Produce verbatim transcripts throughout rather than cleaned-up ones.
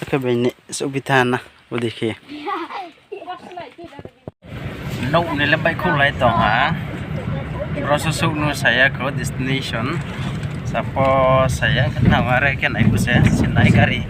Khe bai ni souhphi tha na, bodei khe. Nouh ni le baihkhouhlai tong ha. Bro so souh no saya kho destination. Sapo saya khe nang are khe nai bo se, sinai gari.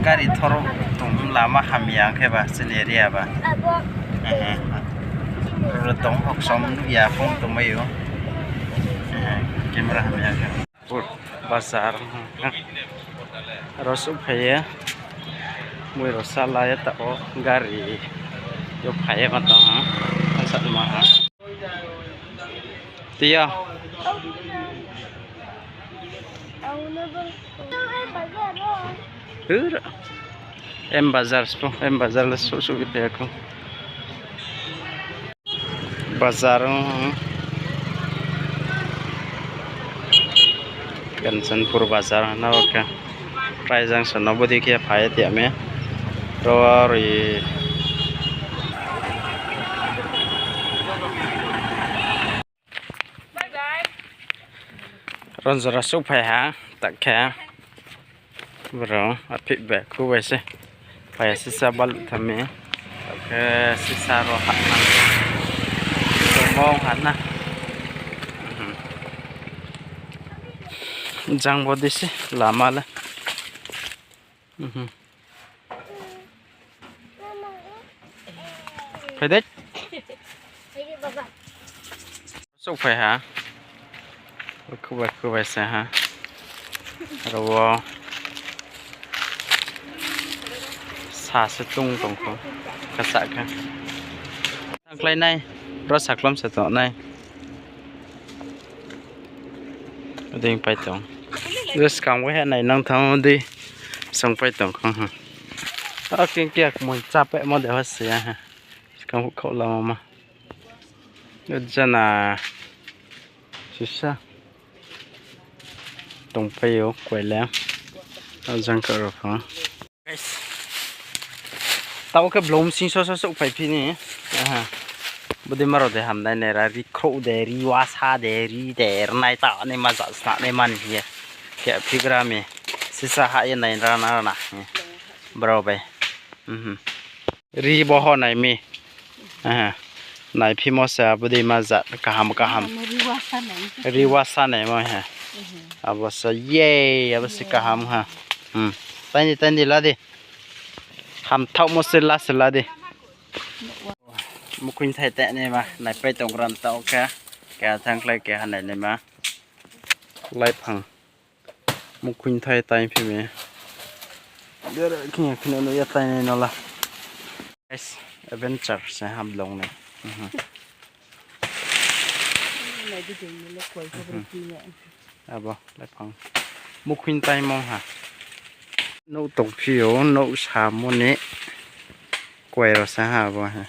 Gari thor tong lama hamya khe ba, chini area ba. Ro tong hoksom ya phone tongmai ou. Camera hamya khe. Bazar, aro souhphai ye, mui rao sala ye taoh wo gari yo phai ye ma tong ha, thansa ma ha. Tiya. M Bazar spo, M Bazar le souh souh ye phai ya khou. Bazar, Kanchanpur bazar na o khe. Prai junction no bodei khe phai ye tiya mi. Ro ri. Ronjora souhphai ha, tak khe. Bro, aphih bai khu bai se. Phai ya sisa baluh tha mi. Tak khe sisa ro ha na. Tongmo ha na. Jang bodei se lama le. Phai dei. Souhphai ha. Khubai khubai se ha. Aro wo sa se tung tong kho. Kasa khe. Thanngkhlai nai. Ro sakhlom se tong nai. Dei pai tong. Skang wo he nai nang thanng dei. Song pai tong kho. Akhe khe kmoi chá pehmo de ha se ya ha. Skang khaoh lama ma. Jana sisa tongpai ou koile. Ajang karo pho. Taoh khe blong sing so so souhphai phi ni. Bodei ma rao de hamnai nai ra, ri khrouh de, ri wasa de, ri de, rnai ta nai ma ja sna nai man hing ye. Khe phigra mi. Sisa ha ye nai ra na ra na. Brao bai. Ri bo ho nai mi. Naiphimo se abo dei ma jat kaham kaham. Ri wasa naimo he. Abo se ye, abo se kaham ha. Taini taini la di. Hamthaohmo se la se la di. Mukhuingthai tainaima naipai tong gra taoh khe. Keha thanngkhlai keha nainaima. Laiphang. Mukhuingthai taiphi mi. Bera khina khina no ya tainai no la. Guys, adventure se ha blong nai. Abo laiphang. Mukhuingthai mong ha. Nouh tongphi ou, nouh samo ni. Kuai rao se ha abo he.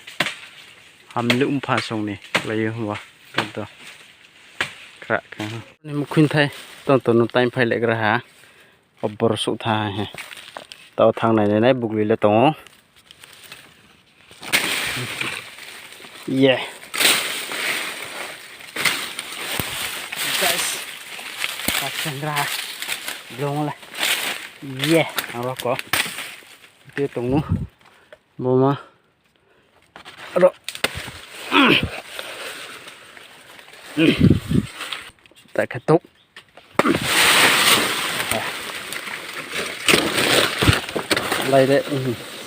Hamluh mpha song ni lai ou bo. Khra khe. Ni mukhuingthai tong tong no taiphailai gra ha. Obor souh tha he. Taoh thanng nai nai nai bugli le tong ou. Ye. Guys. Pathengra. Blong le. Ye. Ang rao ko. Te tong ou. Bo ma. Ro. Ta khe tok. Lai de,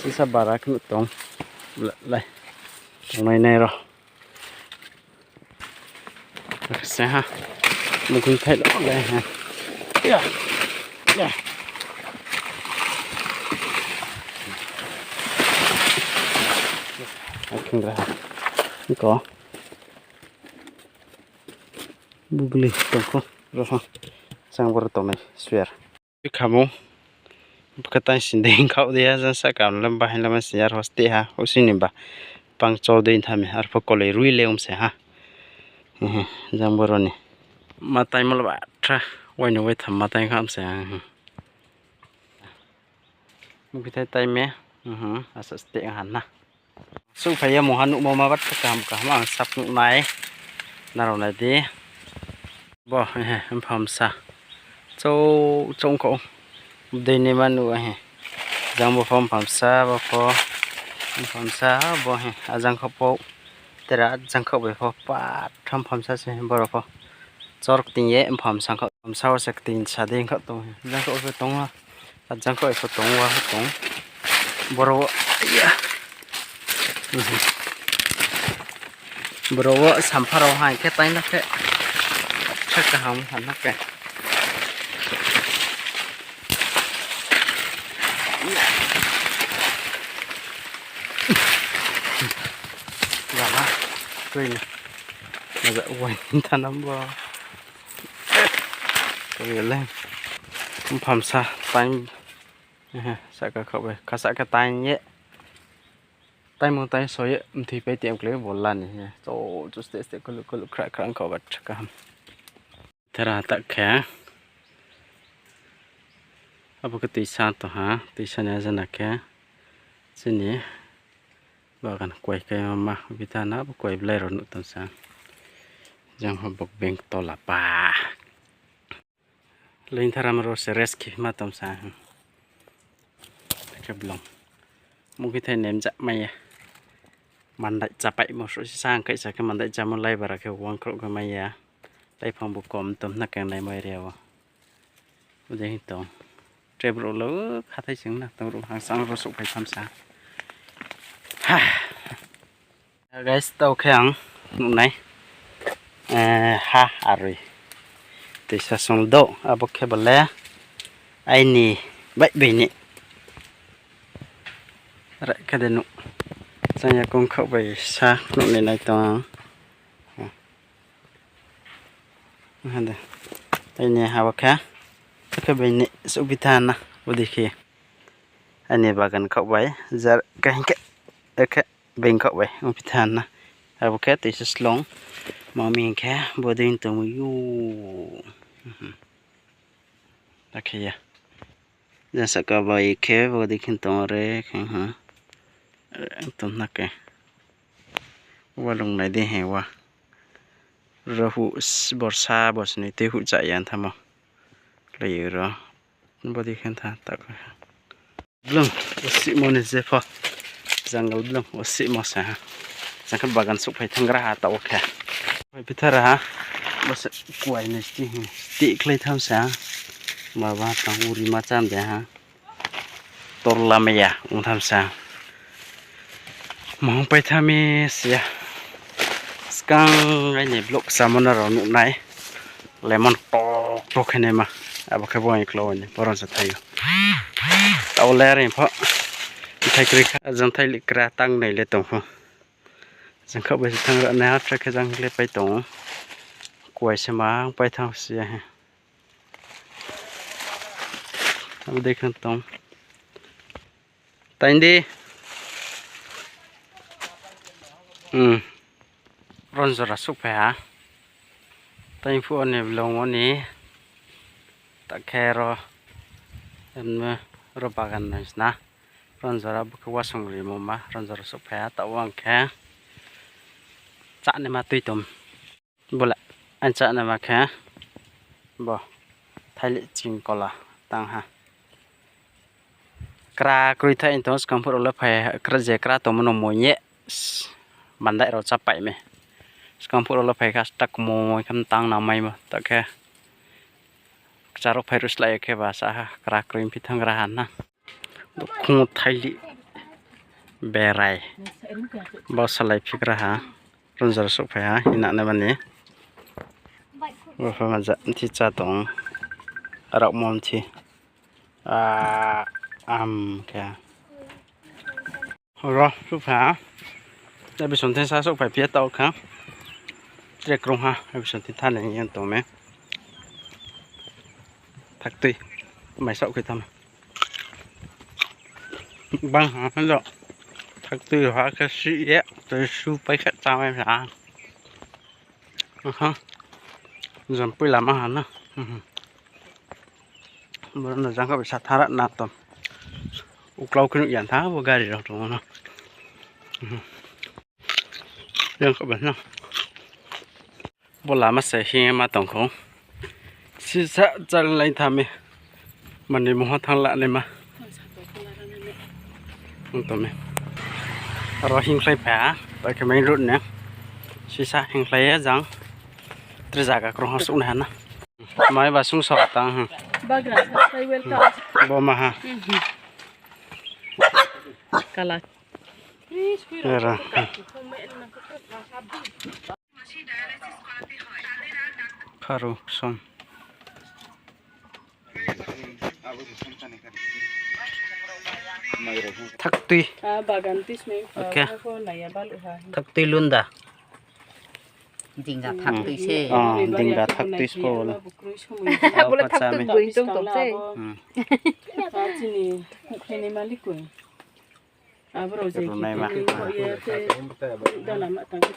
sisa bara khnu tong. Lai. Tongnai nai ro. Se ha. Mukhuingthai lo lai ha. Ya. Ya. Akhingra ha. Iko. Bugli tongkho. Roha. Sang bor tongnai. Swear. Khamung. Bkha tang sinding khaoh de ya, jang sahka no le bahai lama si ya, ro steh ha, houhsing ni ba pang chol dei tha mi, arpho koloi rui le ong se ha. Jang boro ni. Ma taimo le ba thra, wai ni wai tham ma tai kham se ha. Mukhuingthai tai me, asa steh ha na. Souhphai ye mungha nuhmo ma bat kaham kaham ang sap nuh nai. Nrao nai di. Bo, he, mpha msa. Chou, chou kho. Dei ni ma nuh he. Jang bo pho mphamsa, bo pho mphamsa, bo he, ajang khaoh pho, tera ajang khaoh bai pho, patham mphamsa se, boro pho. Chor kting ye mphamsa khaoh, mphamsa wo se kting sa dei khaoh tong, jang khaoh pho tong, ajang khaoh pho tong, wa pho tong. Boro wo, ya. Boro wo sampha rao hai khe taing na khe, khe kaham han na khe. Lama, tui ni. Maja wai thanam bo. Tui le. Mphamsa taing. Sahka khaoh bai, khasah khe taing ye. Taingmung taing so ye, mthui pai tei mklei bo la ni. Cho, cho, steh, steh, kulu, kulu, khra, khra, ongkha ba kaham. Thera ta khe. Abo khe tuisa tong ha, tuisa ni ajana khe. Chini bagan kuai khe ma, bitha na bo kuai blai rao nuh tong sa. Jang ho bok beng tola pa. Leing tharam rao se rest khe ma tong sa. Khe blong. Mungkhi thai nem ja mai ya. Mandai chapai mo sroh si sa ang kaisa khe mandai chamo lai bara khe wang khrouh khe mai ya. Taiphang bo kom tom na keng nai mai ria wo. Ode hing tong. Tre brouh lo khathai sing na tong ruh hangsang rao souhphai tham sa. Ha. Guys, tau khe ang nuhnai, eh, ha aroi. Tuisa song dou, abo khe bo le aini bai bai ni. Rai khe de nuh. Chang ya kong khaoh bai sa nuh ni nai tong ang. Hade. Aini ha bo khe. Khe bai ni souhbi tha na, bo dei khe. Aini bagan khaoh bai, jar khe hing khe, khe bai khaoh bai, ongphi tha na. Abo khe tuisa slong, mami hing khe, bo dei tong ou. Akhe ya. Jang sahka bai khe, bo dei khe tong re, khe ha. Tong na khe. Walung nai dei he wa. Ro huh s-, borsa, borsni tei huh cha ya thamo. Lai ro. Bo dei khe tha, ta khe. Blung, osimo ni je pho. Jungle blung, osimo sa ha. Jang khe bagan souhphai thanng gra ha, tau khe. Phai phi thara ha. Bo se kuai nai sti hi. Tih khlai tham sa ha. Baba tang uri ma cham de ha. Torla maya ong tham sa. Mung pai tha mi sia. Skang aini vlog samo no rao nuh nai. Lemon tok tok khe naima. Abo khe bo ang klau ni boron sa thai ou. Tau le ri pho. Thai kri kha, jang thai li kra tang nai le tong pho. Jang khaoh bai se thanng ra nai ha, tra khe jang le pai tong ou. Kuai se ma pai thanng si ya he. Abo dei khe tong. Taing di. Hmm. Ron jora souhphai ha. Taing phuh wo ni blung wo ni. Ta khe ro, em, ro bagan nai sna. Ron jora bo khe wasung rimo ma, ron jora souhphai ha, tau ang khe. Chá naima tui tom. Bo le, ang chá naima khe, bo, thaili ching kola tang ha. Kra kroi thai tong, skang phuh rao le phai, kra je kra tongmo no moi ye, mandai rao chápai mi. Skang phuh rao le phai kha, stak moi khe tang na maimo, ta khe, kcharao phai ru slái khe ba sa ha, kra kroi phi thanng gra ha na. Dukhung thaili berai. Bo salai phigra ha. Ron jora souhphai ha, hina nai mani. Bo pha maja mthi chá tong. Arao mo mthi. Ah, am khe. Ro, souhphai ha. Episode thing sa souhphai phi ya tau kha. Tre krung ha, episode thing tha nai yang tong mi. Thaktui. Mai saoh khe tham. Bang ha, ha do. Thaktui ha khe sih ye, tui su pai khe chá mai ha. Aha. Jam pui lama ha na. Boro no jang khe bai sa thara na tom. Uklau khe nuh ya tha bo gari rao tong ou no. Jang khe bai na. Bo lama se hing ye ma tong khou. Sisa chal lai tha mi. Mani mungha thanng la naima. Ong tong mi. Aro hingkhlai pha, bai khe main road ni. Sisa hingkhlai ye jang. Tre zaga krung ha suh nai ha na. Mai ba sung so tang ha. Bagra, welcome. Bo ma ha. Kala. Era. Pharo som. Thaktui. Ah, bagan tismai. Okay. Thaktui lunda. Dingga thaktui se. Ah, dingga thaktui se bo le. Bo le thaktui boi tong tong se. Hmm. Chini kheni malik koi. Abo rao je runai ma. Dana ma tang khe